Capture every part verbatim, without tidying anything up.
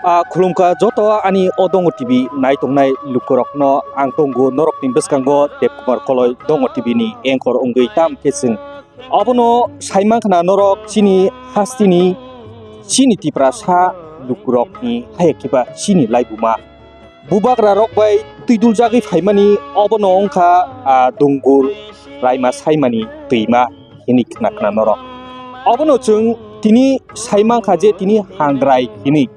Ah, khulumkha joto ani o Dongo T V nai tongnai lukurokno ang tongo norokni bwskango Debkumar Koloi Dongo T V ni anchor wngwi tam khe chwng. Obono sai mankha na norok chini hasteni, chini Tiprasa lukurokni, hai khe ba chini laibuma bubagra rok bai twiduljagwi phaimani, obono wngkha, ah, Dungur Raima Saimani twima hini khna khna norok. Obono chwng tini sai mankha je tini hangrai hini.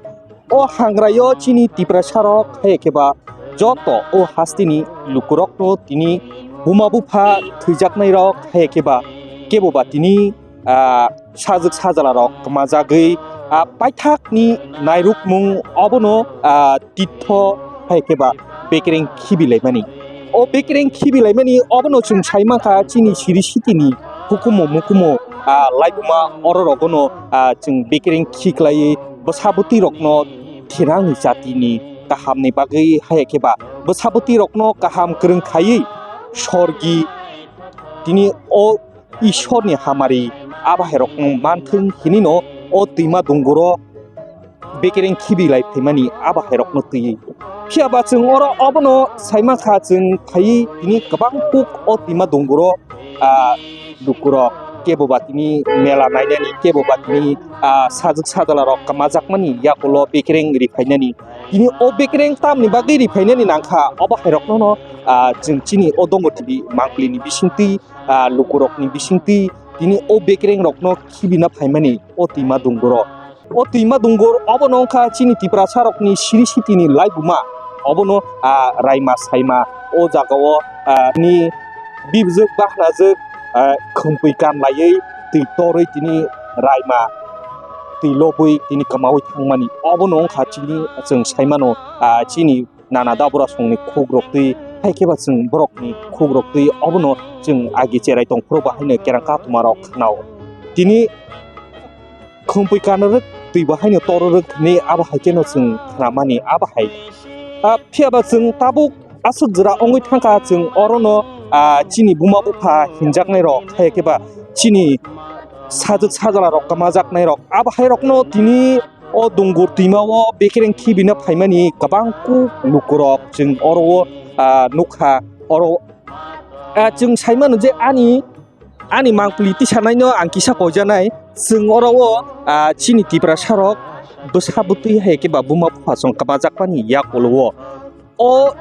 O hangraio chini Tiprasa rok hai khe ba joto o hasteni lukurokno tini buma bupha thwijaknai rok hai khe ba kebo ba tini, ah, sajwk sajala rok kwmajagwi, ah, paithakni nairukmung obono, ah, titho hai khe ba bekereng khibilaimani. O bekereng khibilaimani obono chwng sai mankha chini siri sitini hukumu mukumu, ah, laibuma oro rogono, ah, chwng bekereng khiklaiwi bwsa bwtwi rokno thinangni jatini kahamni bagwi hai khe ba bwsa bwtwi rokno kaham kwrwng khaiwi sorgi tini o Ishorni hamari abahairokno manthwng hinino o twima dunguro bekereng khibilai phaimani abahairokno twiwi. Phiya ba chwng oro obono sai mankha chwng phaiwi tini kwbang kuk o twima dunguro, ah, lukurok kebo ba tini mela nainani, kebo ba tini, ah, sajwk sajala rok kwmajakmani yakulo bekereng riphainani. Tini o bekereng tamni bagwi riphainani nangkha obahairokno no, ah, chwng chini o Dongo T V mangpili ni bisingtwi ah, lukurokni bisingtwi tini o bekereng rokno khibina phaimani o twima dunguro. O twima dungur obono wngkha chini Tiprasa rokni siri sitini laibuma. Obono, ah, Raima Saima o jagao, ah, ni bibjwk bahnajwk, ah, khwmpwi kanlaiwi twi torwi tini Raima twi lobwi tini kwmaui thangmani. Obono wngkha chini chwng saimano, ah, chini nana dabrasongni khukrok twi, hai khe ba chwng borokni khukrok twi obono chwng agi cherai tongphuru bahaino kerang katuma rok khnao. Tini khwmpwi kanarwk twi bahaino tororwk hinwi abo hai kheno chwng khnamani abo hai. Ah, phiya ba chwng tabuk aswk jora wngwi thangkha chwng orono, ah, chini buma bupha hinjaknai rok, hai khe ba chini sajwk sajala rok kwmajaknai rok abo hai rokno tini o dungur twima o bekereng khibina phaimani kwbang kuk lukurok chwng oro o, ah, nukha. Oro, ah, chwng saimano je ani, ani mangpili tisanaino ang kisa koijanai. Chwng oro o, ah, chini Tiprasa rok bwsa bwtwi hai khe ba buma bupha chwng kwmajakmani yakulo o. O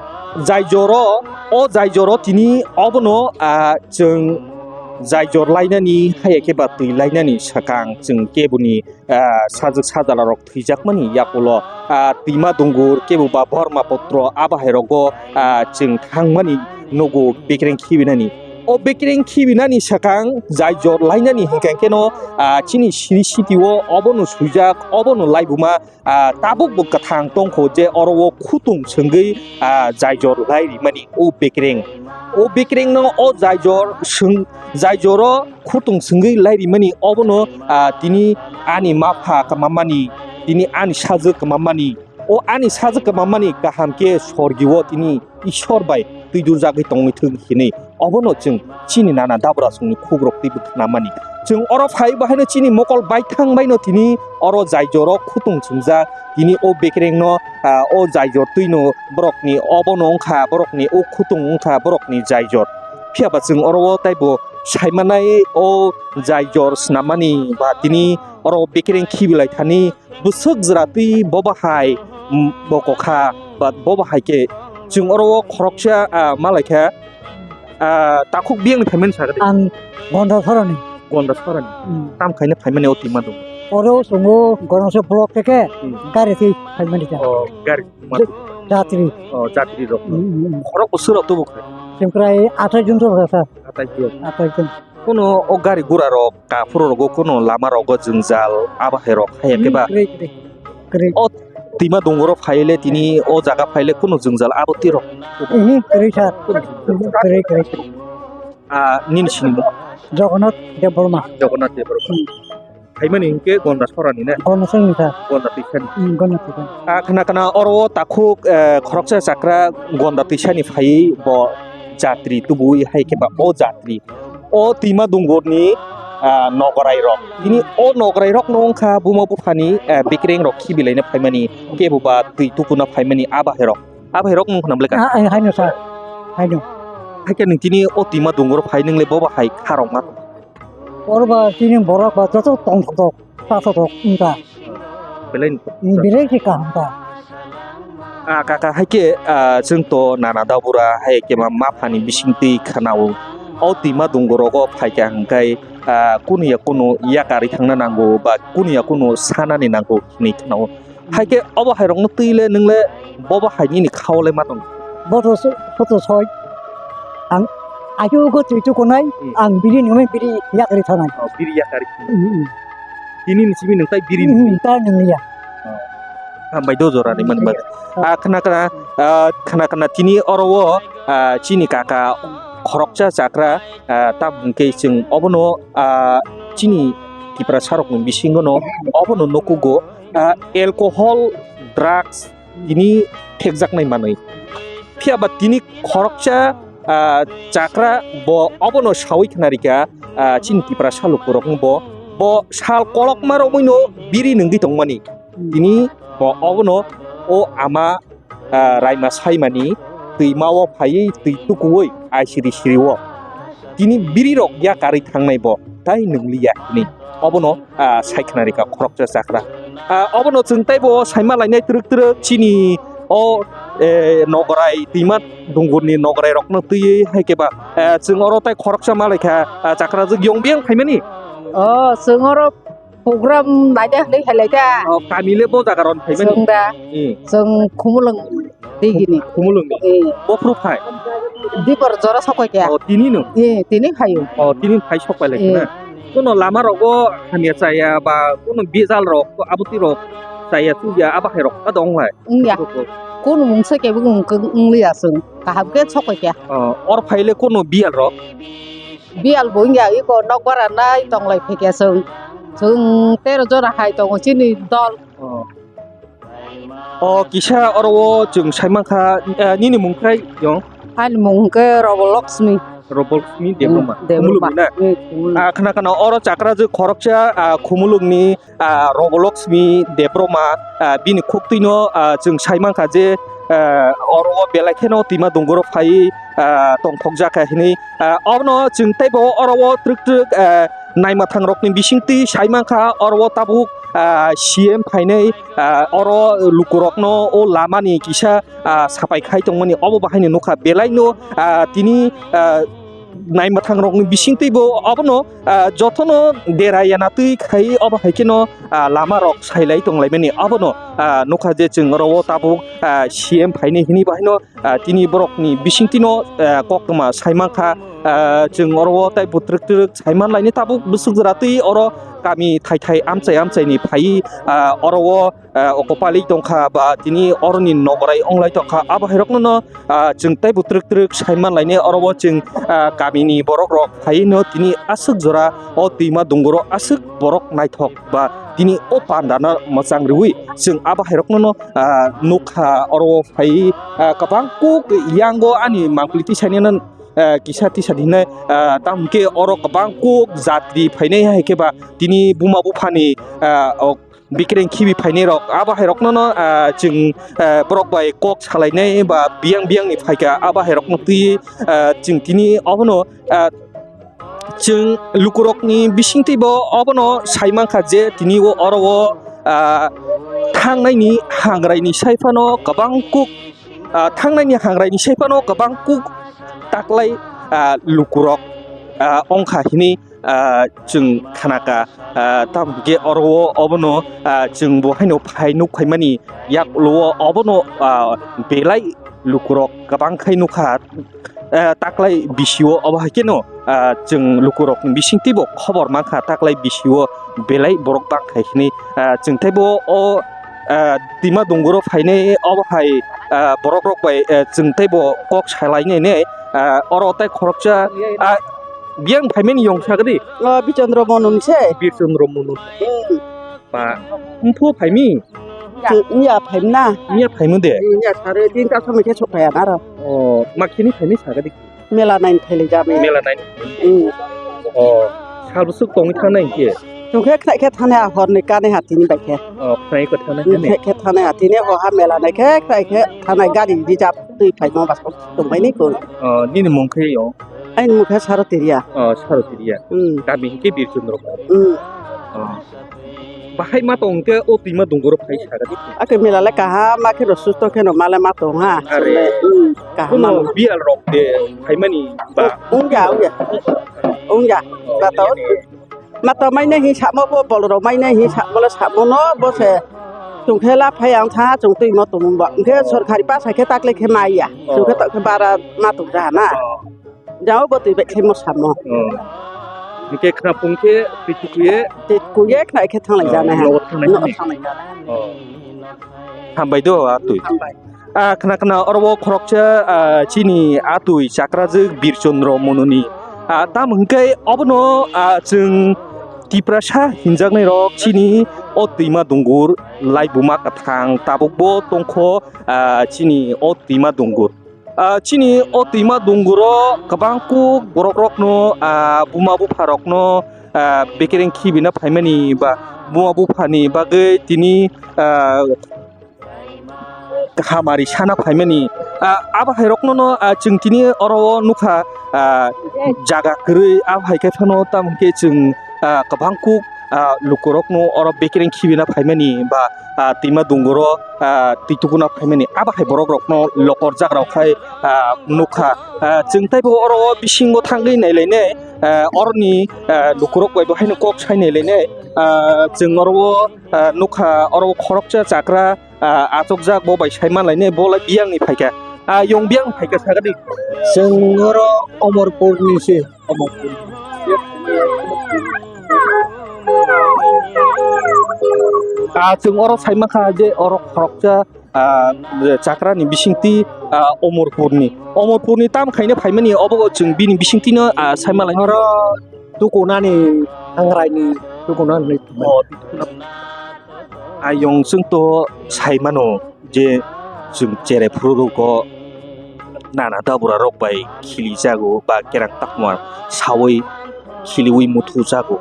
jaijoro, o jaijoro tini obono, ah, chwng jaijor lainani, haiya khe ba twi lainani swkang chwng keboni, ah, sajwk sajala rok thwijakmani yakulo, ah, twima dungur kebo ba Borma potro abo hai rogo, ah, chwng thangmani nugo bekereng khibinani. O bekereng khibinani swkang jaijor lainani hinkhe kheno, ah, chini siri sitio obono swijak, obono laibuma, ah, tabuk bo kwthang tongkho je oro o khutung swngwi, ah, jaijor lai rimani o bekereng. O bekereng no o jaijor swng, jaijor o khutung swngwi lai rimani obono, ah, tini ani mapha kwmamani, tini ani sajwk kwmamani, o ani sajwk kwmamani kaham khe sorgi o tini Ishwar bai twijurjagwi tongwi thwng hinwi obono chwng chini nana dabrasongni khukrok twi bwkhanamani. Chwng oro phai bahaino chini mokol baithang baino tini oro jaijoro khutung chwngjak, tini o bekerengno, ah, o jaijor twino borokni obono wngkha, borokni o khutung wngkha, borokni jaijor. Phiya ba chwng oro o taibo saimanai o jaijor snammani ba tini oro bekereng khibilai thani bwswk jwra twi bo bahai, mm, bo kokha, but bo bahai khe chwng oro o khoroksa, ah, ma lai kha, ah, takhuk biyang ni phaimani sakha de. Ang Gonda Sorani. Gonda Sorani. Hmm. Tam khaina phaimani o twima dong. Oro chwngo Gonda Sor block theke, hmm, gari twi phaimani ta. Oh, gari twi ma. Jatri. Oh, jatri rok. Hmm, hmm, hmm. Khorok bwswk rok tubu khai. Chwng krai athai jon to kha. Athai jon. Athai jon. Kuno o gari gura rok, kaphuru rogo kuno lama rogo jwngjal, abo hai rok haya khe ba. Hmm, kwrwi, kwrwi, kwrwi. O twima dungoro phaile tini o jaga phaile kuno jwngjal abo twi rok. Hmm, kwrwi sir. Kwrwi, kwrwi, kwrwi. Ah, nini sinimung? Jagannath Debbarma. Jagannath Debbarma. Hmm. Phaimani hinkhe Gonda Sorani na? Gonda Sorani sir. Gonda Twisani. Hmm, Gonda Twisani. Ah, khna khna oro o takhuk, eh, khoroksa chakra Gonda Twisani phaiwi bo jatri tubuwi hai khe ba o jatri. O twima dungurni ah, nograi rok. Tini o nograi rok no wngkha buma buphani, ah, bikreng rok khibilaina phaimani, kebo ba twi tukuna phaimani a bahai rok. A bahai rok wngkha na bwleka? Ah, eh, haino sir. Haino. Haikhe nwng tini o twima dungoro phai nwngle bo bahai kharok ma tong? Oro ba tini borok ba joto tongthok tok, tathok tok wngkha. Belai ni Ni belai khe kaham ta. Ah, kaka, haikhe, ah, chwng to nana dabura, haikhe ma maphani bisingtwi khwnao. O twima dungorogo phaikha hwnkhe, ah, kunu ya kunu yakarwi thangna nango ba kunu ya kunu sanani nango hinwi khwnao. Haikhe obo hairokno twi le nwng le bobo hai nini khao le ma tong? Boto so-, boto soi. Ang ayo go twi tukunai, Hmm. ang biri nungmai biri yakarwi thanai. Oh, biri yakarwi. Hmm, hmm. Tini ni simi nwng tai biri Hmm, nungli. Hmm, ta nungya. Oh. Hambai do jora ni man man. Ah, khna khna, ah, khna khna tini oro o, ah, chini kaka khoroksa chakra, ah, tamo hwnkhe chwng obono, ah, chini Tiprasa rokni bisingo no obono nukugo, ah, alcohol, drugs, tini thekjaknai manwi. Phiya ba tini khoroksa, ah, chakra bo obono sawi khna rikha, ah, chini Tiprasa lukurokno bo, bo sal kolokma romwino biri nungwi tongmani. Tini bo obono o ama, ah, raima saimani twima o phaiwi twi tukuwi aisiri siri o. Tini biri rok yakarwi thangnai bo tai nungliya hini. Obono, ah, sai khna rikha khoroksa chakra. Ah, obono chwng taibo saima lainai twrwk twrwk chini o, eh, nograi twima dungurni nograi rokno twiwi hai khe ba, eh, chwng oro tai khoroksa ma laikha, ah, chakra jwk yong biyang phaimani. O, chwng oro program naida hwnwi khailai ta. O, kami le bo jaga ron phaimani. Chwng da. Hmm. Chwng Khumulwng digini. Khumulwng ni. Eh. Bo phuru phai. Dibor jora sokoi kya. O, tini no. Eh, tini phaio. O, tini phai sok pai lai Eh. Na. Kono lama rogo hamya chaya ba kono bijal rok, aboti rok chaya chuya aba hai rok adong lai. Wngya. Kono mungsa kebo wng-, wng-, wngya chwng. Kaham khe sokoi kya. O, or phaile kono biyal rok. Biyal bo wngya, iko nokbar anai tonglai phaikya chwng. Chwng tero jora hai tongo chini dol. Oh. Oh, kisa oro o chwng sai mankha, eh, nini mung krai yong? Ani mung hwnkhe Roboloksmi. Roboloksmi Debbarma. Hmm, Debbarma. Khumulwng na? Hmm, Khumulwng. Ah, khna khna oro chakra jwk khoroksa, ah, Khumulwngni ah, Roboloksmi Debbarma, ah, bini khuktwino, ah, chwng sai mankha je, ah, oro o belai kheno twima dungoro phaiwi, ah, tongthokjakha hinwi. Ah, obono chwng teibo oro o twrwk twrwk, ah, naima thangrokni bisingtwi sai mankha oro o tabuk, ah, C M phainai, ah, oro lukurokno o lamani kisa, ah, sapai khai tongmani obo bahaino nukha belaino, ah, tini, ah, naimwthang rokni bisingtwi bo obono, ah, jotono dera yana twi khai obo hai kheno, ah, lama rok sailai tonglaimani obono, ah, nukha je chwng oro o tabuk, ah, C M phainai hini bahaino, ah, tini borokni bisingtwino, ah, koktwma sai mankha, ah, chwng oro o tei bwtwrwk twrwk sai manlaini tabuk bwswk jora twi oro kami thai thai amchai amchaini phaiwi, ah, oro o ah, okopalik tongkha ba tini oroni nograi onglai tongkha, abo hai rokno no, ah, chwng teibo twrwk twrwk sai manlaini oro o chwng, ah, kamini borok rok phaino tini aswk jora o twima dungoro aswk borok naithok ba tini o pandano mwchang riwi chwng abo hai rokno no, ah, nukha oro o phai, ah, kwbang kuk yango ani mangpili tisainino, ah, kisa tisa hinai, ah, tamo khe oro kwbang kuk jatri phainai hai khe ba tini buma buphani, ah, o bikreng khibi phainai rok, abo hai rokno no, ah, chwng, ah, borok bai kok salainai ba biyang biyang ni phaikha, abo hai rokno twi, ah, chwng tini obono, ah, chwng lukurokni bisingtwi bo obono sai mankha je tini o oro o, ah, thangnaini hangrai ni sai phano kwbang kuk, ah, thangnaini hangrai ni sai phano kwbang kuk taklai, ah, lukurok, ah, ongkha hini, ah, chwng khanaka, ah, tamo hwnkhe oro o obono, ah, chwng bo haino phai nuk phaimani yak ulo o obono, ah, belai lukurok kwbang khai nukha, ah, taklai bisio obo hai kheno, ah, chwng lukurokni bisingtwi bo khobor mankha taklai bisio belai borok bang khai hini, ah, chwng teibo o, ah, twima dungoro phainai obo hai, ah, borok rok bai, ah, chwng teibo kok salainai, ah, oro tei khoroksa, ah, Biyang phaimani yong sagadi? O, Bichandra Monon se. Bichandra Monon. Hmm. Ba, mphu phaimi? Miya phaimna. Miya phaimu de? Miya sare tinta somoi khe sophaya naro. O, makhini phaimi sagadi? Mela nain phaile jami. Mela nain. Hmm. O, Sal bwswk tongwi thangnai hinkhe? Chwng khe khnai khe thanai, a horni kanai ha tini bai khe. Oh, khnai khe thangnai Hmm, hane? Khe khe thanai ha tini, ho ha mela nai khe khnai khe thanai, gari reserve twi phaima bas tongbaini kung. Oh, nini mung khe yo? Aini mung khe Saro Teria. Oh, Saro Teria. Hmm. Kami hinkhe Birchundro. Hmm. Oh. Bahai ma tong khe o twima dunguro phai saga di. Ake mela le kaham ma khe no susto khe no male ma tong ha. Are. Hmm, kaham ma. Kuno bial rok de phaimani ba. Ungya, ungya. Ungya. Ba to. Ma to mai nai hi samo bo bol rok mai nai hi samo le samo no bo se. Chwng khe la phai ang tha chwng twi mo tong ba. Hwnkhe sorkari pa sa khe takle khe mai ya. Chwng khe to khe bara ma tong ja na. Jao bo twi bai khe mo samo. Oh. Hwnkhe khna phung khe twi twi kuye. Twi kuye khna khe thanglai jana ha. Nogo thanglai jana. Oh. Hambai do a twi. Hambai. Ah, khna khna oro o khoroksa, ah, chini a twi chakrajwk Birchondro Mononi. Ah, tam hwnkhe obono, ah, chwng Tiprasa hinjaknai rok chini o twima dungur laibuma kwthang tabukbo tongkho, ah, chini o twima dungur. Ah, chini o twima dunguro kwbang kuk borok rokno, ah, buma bupha rokno, ah, bekereng khibina phaimani ba buma buphani bagwi tini, ah, hamari sana phaimani. Ah, abo hai rokno no, ah, chwng tini oro o nukha, ah, jaga kwrwi abo hai khe phano tamo khe chwng, ah, kwbang kuk, ah, lukurokno oro bekereng khibina phaimani ba, ah, twima dunguro, ah, twi tukuna phaimani abo hai borok rokno lokor jaga rok khai, ah, nukha. Ah, chwng taibo oro o bisingo thangwi nailainai, ah, oroni, ah, lukurok bai bo haino kok sai nailainai. Ah, chwng oro o, ah, nukha oro o khoroksa chakra, ah, achukjak bo bai sai manlainai bo lai biyangni phaikha. Ah, yong biyang phaikha sagadi. Chwng oro Omorpurni se. Ah, chwng oro sai mankha je oro khoroksa, ah, chakrani bisingtwi, ah, Omorpurni. Omorpurni tam khaina phaimani obo chwng bini bisingtwino, ah, sai malai. Oro tukunani hangraini tukunani. Oh, ayong chwng to sai mano. Je chwng cherai phuru rwgo nana dabura rok bai khili jago ba kerang takma sawi khiliwi muthu jago.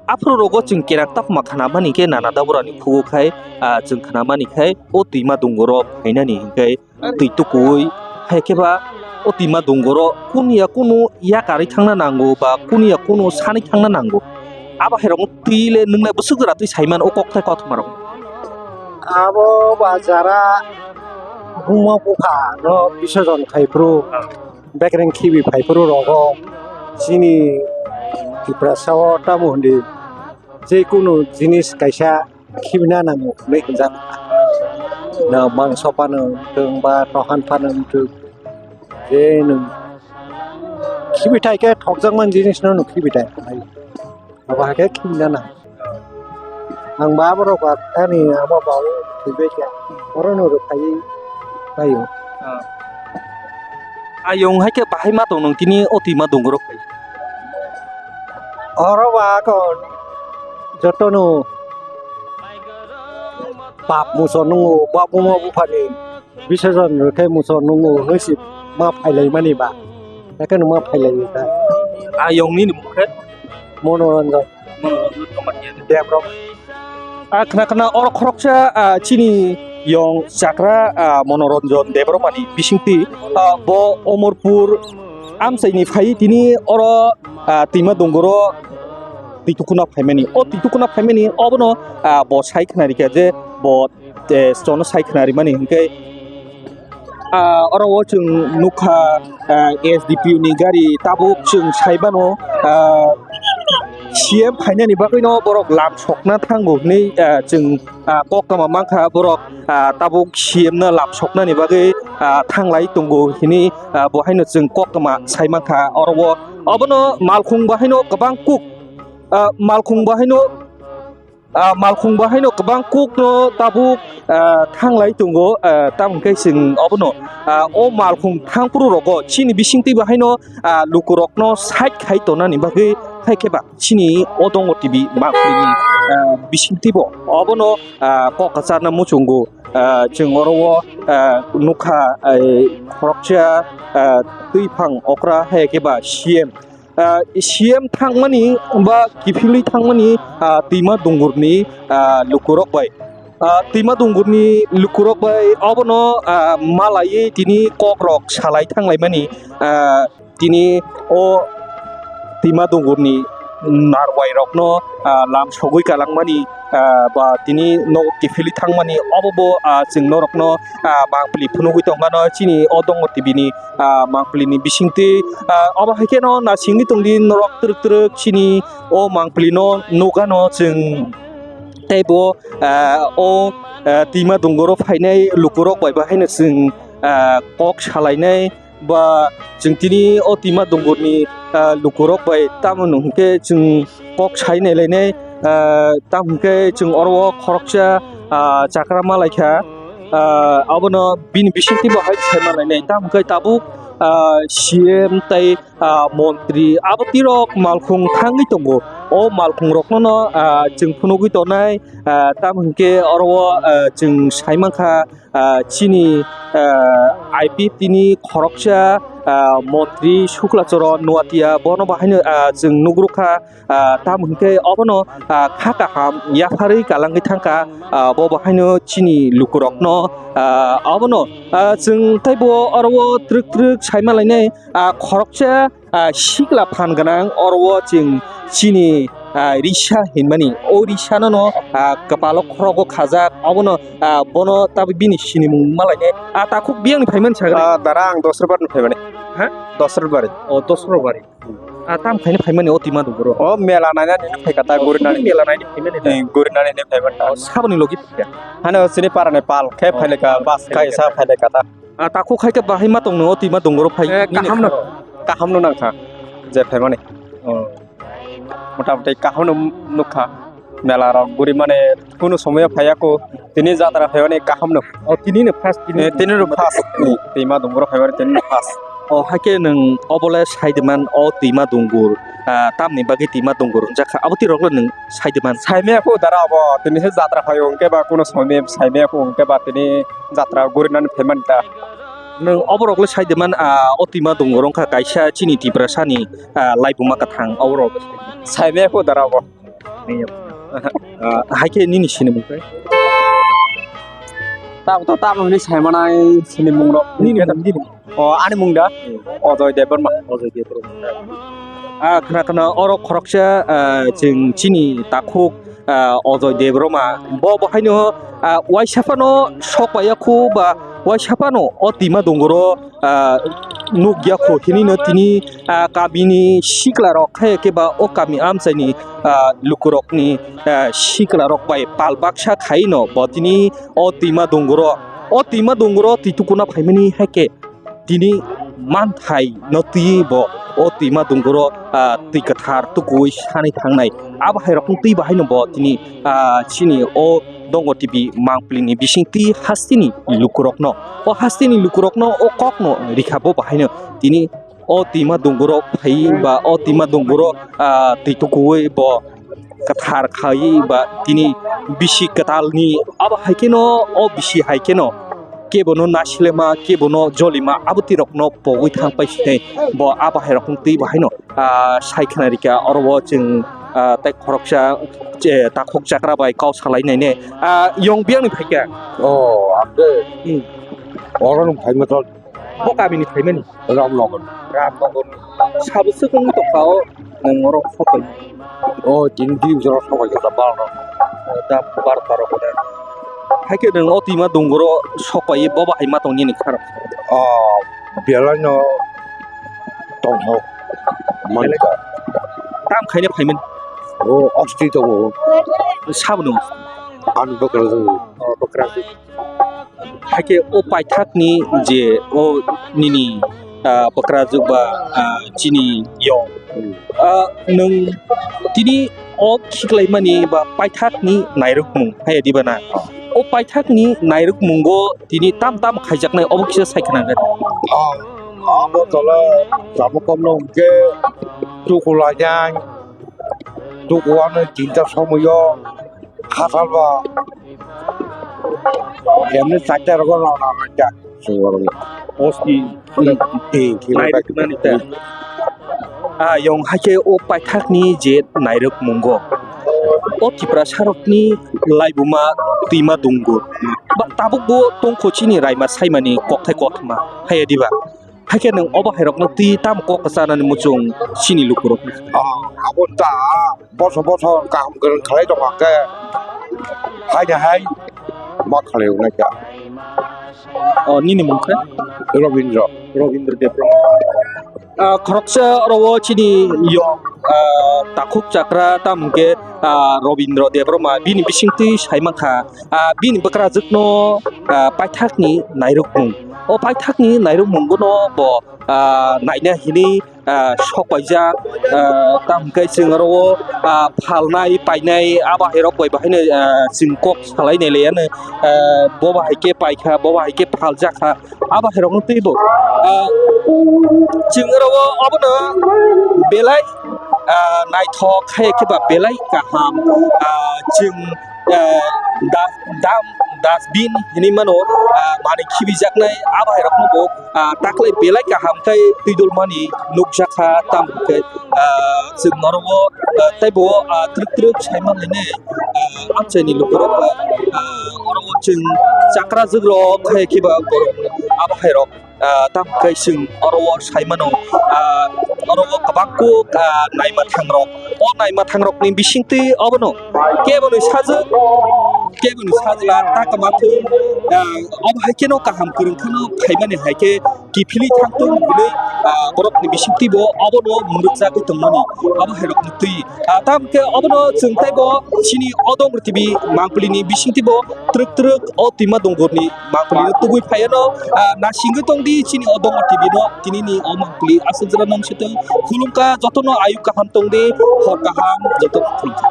Aphuru rogo chwng kerang takma khna mani khe nana dabura ni phugo khai, ah, chwng khna mani khai o twima dunguro phainani hinkhe twi tukuwi hai khe ba o twima dunguro kunu ya kunu yakarwi thangna nango ba kunu ya kunu sanwi thangna nango. Abo hai rokno twi le nwngnai bwswk jora twi sai mano o kokthai kothoma rok. Abo ba jara buma bupha no bisajon khai phuru, bekereng khibi phai phuru rogo chini Tiprasa o tamo hwndi je kunu jinis kaisa khibina nango hinwi hinjak. Na mangso phano wngthung ba tohan phano wngthung, je nwng khibithai khe thokjakmani jinisno nwng khibithai. Abo hai khe khibina nang. Ang ba borok ba ani amo ba o thwibai khe oro no rwphaiwi paio. Ah. Ayong hai khe bahai ma tong nung tini o twima dunguro khai. Oro ba kon jotono pap muso nungo ba buma buphani. Bisajon rwkhe muso nungo hwnwi si ma phailaimani ba. Haikhe no ma phailaio kha. Ayong nini mung khe? Monoranjan. Monoranjan Debrom. A khna khna oro khoroksa, a, chini yong chakra, a, Monoranjan Debrom ani bisingtwi, a, bo Omorpur amchaini phai tini oro, a, twima dunguro twi tukuna phaimani. O twi tukuna phaimani obono, a, bo sai khna rikha je bo, e, chono sai khna rimani hinkhe, ah, oro o chwng nukha, ah, S D P O ni gari tabuk chwng sai mano, ah, C M phainani bagwino borok lam sokna thango hinwi, ah, chwng, ah, koktwma mankha borok, ah, tabuk C M no lam soknani bagwi, ah, thanglai tongo hinwi, ah, bo haino chwng koktwma sai mankha oro o. Obono malkhung bo haino kwbang kuk, ah, malkhung bo haino Ah, malkhung bo haino kwbang kukno tabuk, ah, thanglai tongo, ah, tamo hwnkhe chwng obono, ah, o malkhung thangphuru rogo chini bisingtwi bo haino, ah, lukurokno side khai tonani bagwi, hai khe ba chini Odongo T V malkhungni, ah, bisingtwi bo obono, ah, kok kwcharna muchungo, ah, chwng oro o, ah, nukha, ah, khoroksa, ah, twiphang okra hai khe ba C M. ah, C M thangmani ba kiphilwi thangmani, ah, Twima Dungurni, ah, lukurok bai. Ah, Twima Dungurni lukurok bai obono, ah, malaiwi tini kokrok salai thanglaimani, ah, tini o Twima Dungurni narwai rokno, ah, lam sogwi kalangmani, ah, ba tini nogo kiphilwi thangmani obo bo, ah, chwng norokno, ah, mangpili phunugwi tongmano chini o Dongo T V ni, ah, mangpili ni bisingtwi, ah, obo hai kheno nasingwi tongdi norok twrwk twrwk chini o mangpili no nukgano chwng teibo, ah, o, ah, Twima Dunguro phainai lukurok bai bo haino chwng, ah, kok salainai. Ba chwng tini o Twima Dungurni, ah, lukurok bai tamo hwnkhe chwng kok sai nailainai, ah, tamo hwnkhe chwng oro o khoroksa, ah, chakra malaikha, ah, abono bini bisingtwi bo hai sai malainai tamo hwnkhe tabuk, ah, C M tei, ah, montri abo tirok malkhung thangwi tongo. O malkhung rokno no, ah, chwng phunugwi tonai, ah, tamo hwnkhe oro o, ah, chwng sai mankha, ah, chini, ah, I P F T ni khoroksa, ah, montri Sukla Charan Noatia bono bahaino, ah, chwng nugrukha, ah, tamo hwnkhe obono, ah, kha kaham yapharwi kalangwi thangkha, ah, bo bahaino chini lukurokno, ah, obono, ah, chwng teibo oro o twrwk twrwk sai malainai, ah, khoroksa, ah, sikla phan gwnang oro o chwng chini, ah, risa hinmani. O risa no no, ah, kwpalo khorogo khajak, obono, ah, bono tabuk bini sinimung malainai. Ah, takhuk biyangni phaimani sagra? Ah, dara ang Dosrobari ni phaimani. Ha? Dosrobari. O, Dosrobari. Ah, tam khaina phaimani o Twima Dunguro? O mela nainani phaikha ta, gurinani. Mela naini phaimani da? Eh, gurinani phaimani ta. O, saboni logi phaikha? Hano chini parani pal khe phaileka, bus kaisa phaileka ta. Ah, takhuk hai khe bahai ma tongno o Twima Dunguro phai. Eh, nini kaham no. Kaham no nangkha je phaimani. Oh. Mota moti kaham no nukha. Mela rok guri mane kunu somoyo phaiya ko. Tini jatra phaimani kaham no. Oh, tini no first, tini. Eh, tini no first. Twima Dunguro phaimani tini no first. Oh, hai khe nwng obole sai de man o Twima Dungur. Ah, tamni bagwi Twima Dungur wngjakha. Abo twi rok le nwng sai de man. Saimaya ko dara abo. Tini se jatra phaio hwnkhe ba kunu somoy saimaya ko hwnkhe ba tini jatra gurinani phaimani ta. Nwng oborok le sai de man, ah, o Twima Dungur wngkha kaisa chini Tiprasani, ah, laibuma kwthang oborok. Saimaya ko dara abo. Ah, hai khe nini sinimung khe? Tabuk to tamo hinwi saimanai sinimung rok. Nini mung, nini mung. O, ani mung da? Hmm. Ojoy Debbarma. Ojoy Debbarma. Ah, khna khna oro khoroksa, ah, chwng chini takhuk, ah, Ojoy Debbarma. Bo, bo haino, ah, waisa phano sok paiya khu ba waisa phano o Twima Dunguro, ah, nukya khu hinwi no tini, ah, kamini sikla rok hai khe ba o kami amchaini, ah, lukurokni, ah, sikla rok bai pal baksa khai no bo tini o Twima Dunguro, o Twima Dunguro twi tukuna phaimani hai khe tini manthai no twi bo o Twima Dunguro, ah, twi kwthar tukuwi sanwi thangnai. Abo hai rokno twi bo haino bo tini, ah, chini o Dongo T V mangpili ni bising twi hasteni lukurokno, o hasteni lukurokno o kokno rikha bo bo haino tini o Twima Dunguro phai ba o Twima Dunguro, ah, twi tukuwi bo kwthar khai ba tini bisi kwtalni abo hai kheno o bisi hai kheno kebono nasilema kebono jolima abo twi rokno pogwi thang pai sinai bo abo hai rokno twi bo haino, ah, sai khna rikha oro bo chwng, ah, tei khoroksa, eh, takhuk chakra bai kok salai nai ne, ah, yong biyang ni phaikha. Oh, ande. Hmm. Oro nung phaima tol. Bo kamini phaimani? Ramnagar. Ramnagar. Sabo swkang tongkha o nwng oro sopai? O tini di bwskango sopai kha da barota. Da barota rok da. Hai khe nwng o Twima Dunguro sopai bo bahai ma tong nini kharo? O belai no tongthok mankha. Tam khaina phaimani? O osti tongo. Sabo no? Ani bwkrajwk. O bwkrajwk. Hakhe o paithakni je o nini, ah, bwkrajwk ba, ah, chini yong. Hmm. Ah, nwng tini o khiklaimani ba paithakni nairwkmung hai diba na? O paithakni nairwkmungo tini tam tam khaijaknai obo kisa sai khna nai. Ah, abo tole tabuk komno hwnkhe tuku laijak, tuku ano tinta somoyo khatal ba. Emni chaita rogo rona nangya. Osti. Tei, tei, tei, nai rwkmani ta. Ayong hai khe o paithakni je nairwkmungo, o Tiprasarokni laibuma twima dungo. Ba tabukbo tongkho chini raima saimani kokthai kothoma. Haiya diba? Hai khe nwng obo hairokno twi tamo kok kwchanani muchung chini lukurok? Ah, abo ta boso boso kaham kwrwng khlai tongkha khe, haini hai ma khlai wngnai kha. O, nini mung khe? Robindra. Robindra Debbarma. Ah, khoroksa oro o chini yong, ah, takhuk chakra, tamo hwnkhe, ah, Robindra Debbarma, bini bisingtwi sai mankha, ah, bini bwkrajwkno, ah, paithakni nairwkmung. O paithakni nairwkmungno bo, ah, naina hinwi, ah, sok paijak, ah, tamo hwnkhe chwng oro o, ah, phalnai, painai, abo hairok bai bahaino, ah, chwng kok salai nai laiya no, ah, bo bahai khe paikha, bo bahai khe phaljakha. Abo hairokno twibo, ah, chwng oro o abono belai, ah, naithok hai khe ba belai kaham, ah, chwng, ah, da-, dam, dustbin hinwi mano, ah, manwi khibijaknai abo hairokno bo, ah, taklai belai kaham khe twidulmani nukjakha, tamo khe, ah, chwng oro o, ah, teibo, ah, twrwk twrwk sai manlainai, ah, amchaini lukurok, ah, oro o chwng chakra jwkrok hai khe ba borok abo hairok. Ah, tamo khe chwng oro o sai mano, ah, oro o kwbang kuk, ah, naima thangrok. O naima thangrokni bisingtwi obono keboni sajwk, keboni sajla ta kwmathwng, ah, obo hai kheno kaham kwrwng kheno phaimani hai khe kiphilwi thangtong hwnwi, ah, borokni bisingtwi bo obono mwrwkjagwi tongmani, obo hairokni twi. Ah, tamo khe obono chwng teibo chini Odong T V mangpili ni bisingtwi bo twrwk twrwk o twima dongorni mangpili no tubui phaiano, ah, nasingwi tongdi chini Odong T V no, tini ni o mangpili aswk jora nong sitwng khulumkha, jotono ayuk kaham tongdi, hor kaham jotono khulumkha.